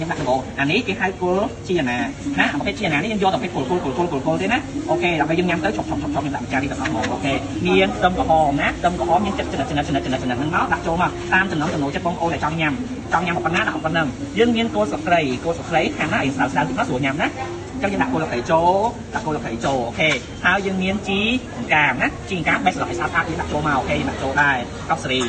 ខ្ញុំដាក់ដំបូងអានេះគេហៅគល់ជាណាណាប្រភេទជាណានេះយើងយកតែប្រភេទគល់គល់គល់គល់គល់គល់ទេណាOK ដើម្បីយើងញ៉ាំទៅឈប់ឈប់ឈប់ឈប់ខ្ញុំដាក់ម្ចាស់នេះទាំងអស់ហ្មង OK មានខ្ទឹមក្រហមណាខ្ទឹមក្រហមយើងចិត្តចំណិតចំណិតចំណិតចំណិតចំណិតហ្នឹងមកដាក់ចូលមកតាមចំណងចំណូលចិត្តបងប្អូនដែលចង់ញ៉ាំចង់ញ៉ាំប៉ុណ្ណាដាក់ប៉ុណ្ណឹងយើងមានគល់ស្លឹកគ្រៃគល់ស្លឹកគ្រៃខាងណាឲ្យស្ដៅស្ដៅតិចមកស្រួលញ៉ាំណាចឹងយើងដាក់គល់ស្លឹកគ្រៃចូលដាក់គល់ស្លឹកគ្រៃចូល OK ហើយយើងមានជីអង្កាមណាជីអង្កាមបេះស្លឹកឲ្យស្អាតស្អាតយើងដាក់ចូលមក OK យើងដាក់ចូលដែរកប់សេរី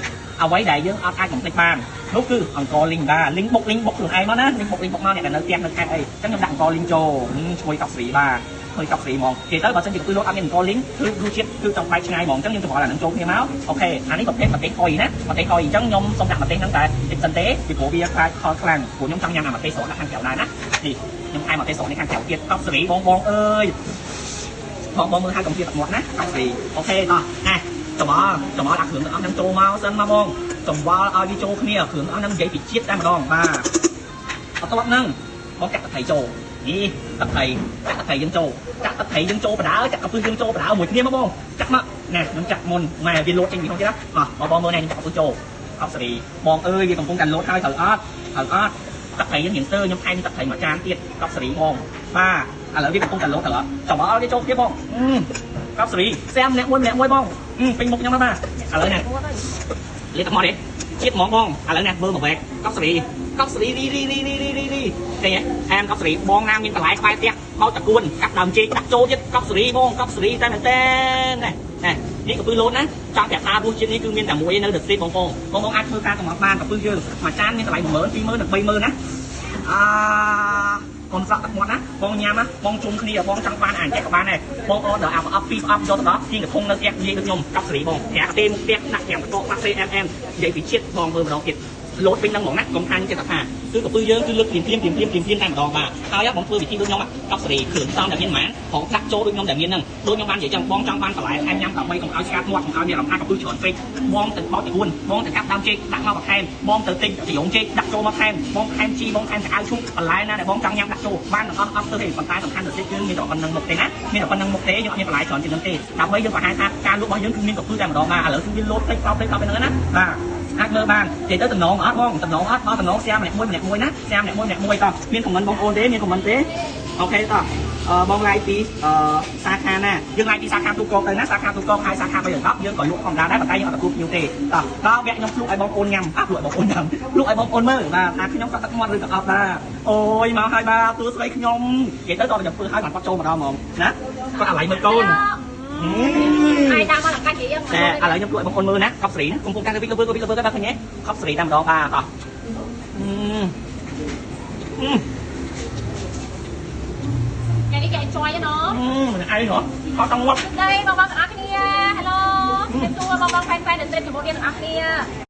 អ្វីដែលយើងអត់អាចបំភ្លេចបាននោះគឺអង្ករលីងបាទលីងបុកលីងបុកខ្លួនឯងមកណាលីងបុកលីងបុកមកអ្នកដែលនៅផ្ទះនៅខេត្តអីចឹងខ្ញុំដាក់អង្ករលីងចូលឈ្ងុយកប់សេរីបាទឃើញកប់សេរីហ្មងនិយាយទៅបើសិនជាកាពឹសលោតអត់មានអង្ករលីងគឺរសជាតិគឺចង់បែកឆ្ងាយហ្មងអញ្ចឹងយើងច្របល់អាហ្នឹងចូលគ្នាមក OK អានេះប្រភេទម្ទេសហុយណាម្ទេសហុយអញ្ចឹងខ្ញុំសូមដាក់ម្ទេសហ្នឹងតែតិចសិនទេពីព្រោះវាខ្លាចខលខ្លាំងព្រោះខ្ញុំចង់ញ៉ាំអាម្ទេសស្រស់ដាក់ខាងក្រៅដែរណានេះខ្ញុំថែមម្ទេសស្រស់នេះខាងក្រៅទៀតកប់សេរីបងបងអើយបងបងមើលហើយកុំទៀតទឹកមាត់ណាកប់សេរី OK តោះណាច្របល់ច្របល់អាគ្រឿងទាំងអស់ហ្នឹងចូលមកសិនមកបងច្របល់ឲ្យវាចូលគ្នាគ្រឿងអស់ហ្នឹងនិយាយពីជាតិតែម្ដងបាទបន្ទាប់ហ្នឹងបងចាក់ទឹកត្រីចូលនេះទឹកត្រីចាក់ទឹកត្រីយើងចូលចាក់ទឹកត្រីយើងចូលបដើចាក់កាពឹសយើងចូលបដើមួយគ្នាមកបងចាក់មកណែខ្ញុំចាក់មុនម៉ែវាលោតចេញពីក្នុងទៀតណាអោះបងបងមើលណែខ្ញុំចាក់កាពឹសចូលអប់សេរីបងអើយវាកំពុងតែលោតហើយត្រូវអត់ត្រូវអត់ទឹកត្រីយើងរៀងស្ទើខ្ញុំថែមទឹកត្រីមួយចានទៀតកប់សេរីបងបាទឥឡូវវាកំពុងតែលោតត្រូវអត់ច្របល់ឲ្យវាចូលគ្នាបងកប់សេរីសែមម្នាក់មួយម្នាក់មួយបងពេញមុខខ្ញុំណាបាទឥឡូវណាលាបទឹកមាត់ទេជាតិហ្មងបងឥឡូវណាមើលមកវែកកប់សេរីកប់សេរីរីរីរីរីរីរីរីឃើញទេអែមកប់សេរីបងណាមានបន្លែក្បែរផ្ទះមកតកួនកាត់ដើមចេកដាក់ចូលទៀតកប់សេរីបងកប់សេរីតែមែនតើណែណែនេះកាពឹសលោតណាចង់ប្រាប់ថារសជាតិនេះគឺមានតែមួយនៅ The Street បងប្អូនបងបងអាចធ្វើការកំណត់បានកាពឹសយើងមួយចានមានតម្លៃ10000 20000និង30000ណាអាកុំស្រក់ទឹកមាត់ណាបងញ៉ាំណាបងជុំគ្នាបងចង់បានអានចេះក៏បានដែរបងអូនដល់អាប្រអប់ពីរប្រអប់យកទៅដល់ទីកធុងនៅផ្ទះនិយាយដូចខ្ញុំកប់សេរីបងត្រាក់ទេមុខផ្ទះដាក់ត្រាំតកបាក់ CMM និយាយពីជាតិបងមើលម្ដងទៀតលោតពេញហ្នឹងហ្មងណាកុំថាចិត្តថាគឺកាពឹសយើងគឺលើកភ្លាមភ្លាមភ្លាមភ្លាមភ្លាមភ្លាមតែម្ដងបាទហើយបងធ្វើវិធីដូចខ្ញុំកប់សេរីគ្រឿងផ្សំដែលមានប៉ុន្មានផងដាក់ចូលដូចខ្ញុំដែលមានហ្នឹងដូចខ្ញុំបាននិយាយចឹងបងចង់បានបន្លែថែមញ៉ាំដើម្បីកុំឲ្យឆ្កាត់មាត់កុំឲ្យមានអារម្មណ៍ថាកាពឹសច្រើនពេកបងទៅបោកចង្អួនបងទៅកាប់ដើមចេកដាក់មកបន្ថែមបងទៅទិញចយងចេកដាក់ចូលមកថែមបងថែមជីបងថែមស្អៅឈូកបន្លែណាដែលបងចង់ញ៉ាំដាក់ចូលបានទាំងអស់អត់ទៅទេប៉ុន្តែសំខាន់ទៅទៀតគឺមានតែប៉ុណ្្នឹងមុខទេណាមានតែប៉ុណ្្នឹងមុខទេយើងអត់មានបន្លែច្រើនជាងហ្នឹងទេដើម្បីយើងបង្ហាញថាការលក់របស់យើងគឺមានកាពឹសតែម្ដងបាទឥឡូវគឺវាលោតពេកផ្លោពេកផ្លោពេកហ្នឹងណាបាទអាចមើលបាននិយាយទៅតំណងអត់បងតំណងអត់បងតំណងសៀមម្នាក់មួយម្នាក់មួយណាសៀមម្នាក់មួយម្នាក់មួយតោះមាន comment បងប្អូនទេមាន comment ទេ OK តោះអឺបង live ពីអឺសាខាណាយើង live ពីសាខាទូកកទៅណាសាខាទូកកហើយសាខា310យើងក៏លក់ធម្មតាដែរប៉ុន្តែយើងអត់ទទួលភ្ញៀវទេតោះដល់វគ្គខ្ញុំភ្លក់ឲ្យបងប្អូនញ៉ាំអ่ะភ្លក់ឲ្យបងប្អូនញ៉ាំភ្លក់ឲ្យបងប្អូនមើលបាទថាខ្ញុំក៏ទឹកមាត់ឬក៏អត់បាទអូយមកហើយបាទទួស្ដីខ្ញុំនិយាយទៅតោះខ្ញុំធ្វើឲ្យបានគាត់ចូលមកដល់ហ្មងណាគាត់អាឡ័យមើលកូន ai đang mà là các chị em តែឥឡូវខ្ញុំភ្លក់ឲ្យបងប្អូនមើលណាកប់សេរីណាកំពុងតែវិលវិលវិលវិលទៅបាទឃើញទេកប់សេរីតែម្ដងបាទតោះអឺអឺ ថ្ងៃនេះគេ enjoy ណោះ អឺមិនអីហ៎ខកចង់ងាប់ đây បងបងទាំងអស់គ្នា Hello ជំរាបសួរបងបង fan fan ដែលត្រៀមជាមួយគ្នាទាំងអស់គ្នា។